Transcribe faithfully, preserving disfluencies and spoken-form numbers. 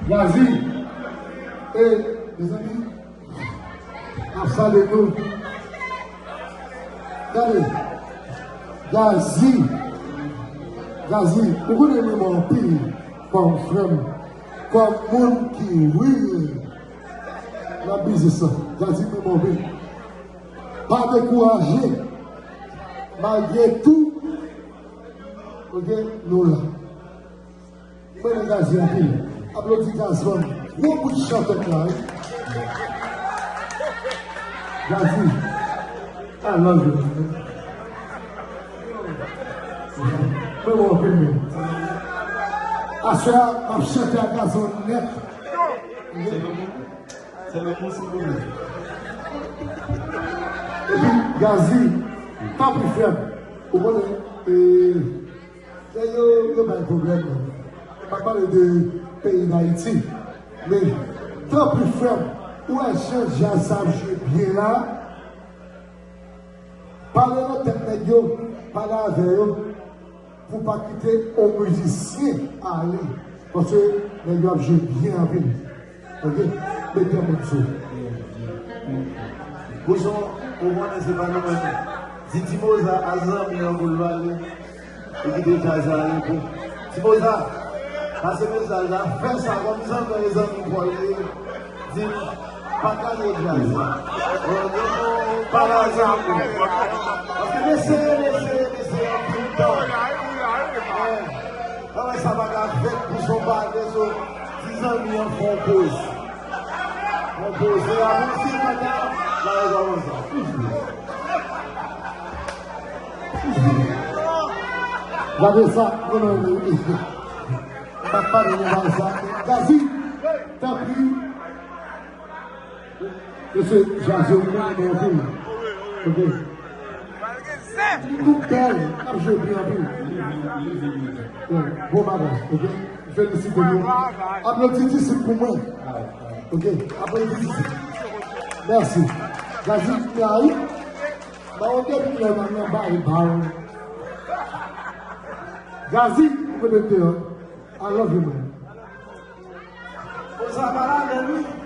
Gazi, e, mezanmi, ap salye nou. Gade, Gazi, Gazi, ou konnen m renmen w anpil kòm frè m, kòm moun ki real nan biznis lan. Gazi, m renmen w anpil. Pa dekouraje, malgre tou, oke, nou la. Mwen renmen Gazi anpil. Aplodi Gazman. Gwo bout chantèt la, wi. Gazi. I love you, man. Mwen renmen w anpil, men. Aswè a, m ap chante ak Gazman nèt. Epi, Gazi, tanpri, frè m. Ou konnen, e, Nèg yo, yo bay pwoblèm, non. M pa pale de peyi Dayiti. Men, tanpri, frè m, ou wè jan djaz sa ap jwe byen la? Pale nan tèt nèg yo, pale avè yo, pou pa kite yon mizisyen ale. Paske nèg yo ap jwe byen anpil. Oke? Mete yon moun sou. Bouchon, ou konnen se pa nou menm. Di Timoza a zanmi an pou l pale. Li kite djaz la repo. Timoza, pase mesaj la, fè sa kòm zanmi, zanmi Pòl ye. Di l, pataje djaz la. Pataje l. Paske mesye, mesye, mesye, anpil tan. Travay sa pa ka fèt pou son pale, so, ti zanmi an fè yon poz. Yon poz, se la pou si mwen ta, la yo konsa. Gade sa, non, non, non, non. M ap pale de bagay sa. Gazi, tanpri. Mesye, Jaze, ou konnen nou anpil. Oke. Nou bèl, ap jwe byen anpil. Bon, bon bagay, ok? Felisite nou. Aplodi disip pou mwen. Ok? Aplodi disip. Mèsi. Gazi, mwen a ou. Ba ou depi lè nan nan ba e ba ou. Gazi, ou konekte an. I love you, man. Oza pa la, men wi.